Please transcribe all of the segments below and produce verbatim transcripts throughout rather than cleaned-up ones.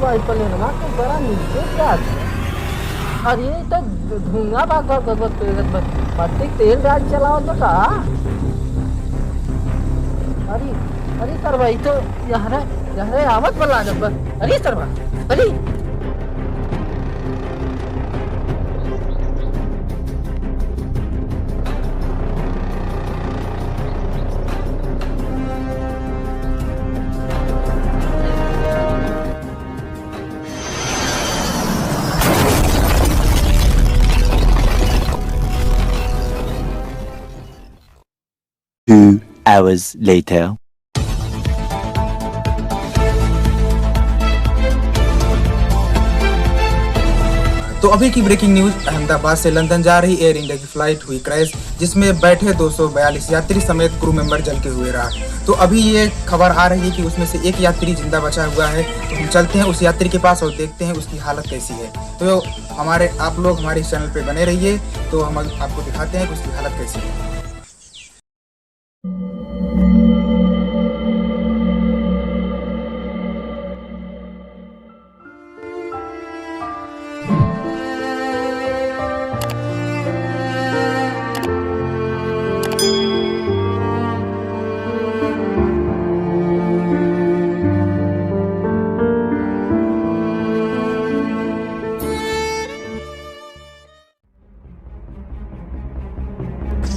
भाई, प्लेनवा के बड़ा नीचे से आ गया। अरे, ई तो धुआं बा, ग-, ग-, ग-, ग-, ग-, मट्टी तेल डाल चलावत बा का? अरे, अरे सरवा, ई तो यहरे, यहरे आवत बा लागत बा। अरे सरवा, अरे। Two hours later. तो अभी की ब्रेकिंग न्यूज, अहमदाबाद से लंदन जा रही एयर इंडिया की फ्लाइट हुई क्रैश, जिसमें बैठे दो सौ बयालीस यात्री समेत क्रू मेंबर जल के हुए राख। तो अभी ये खबर आ रही है कि उसमें से एक यात्री जिंदा बचा हुआ है, तो हम चलते हैं उस यात्री के पास और देखते हैं उसकी हालत कैसी है। तो हमारे, आप लोग हमारे इस चैनल पे बने रहिए, तो हम आपको दिखाते हैं कि उसकी हालत कैसी है।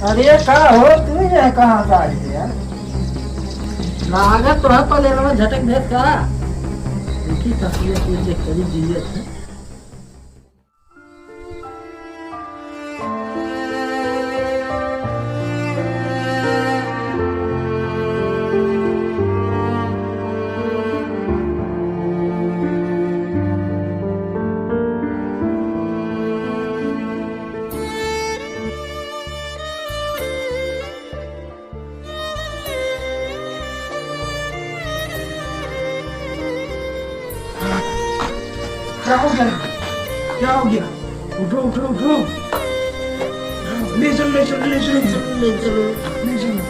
अरे का हो तू, ये कहाँ से आ गई यार? लागत तो है प्लेनवा झटक देत का। देखी तस्वीर के लिए करीब दिए थे। क्या हो गया? क्या हो गया? उठो, उठो, उठो। ले चलो, ले चलो, ले चलो, ले चलो। ले चलो।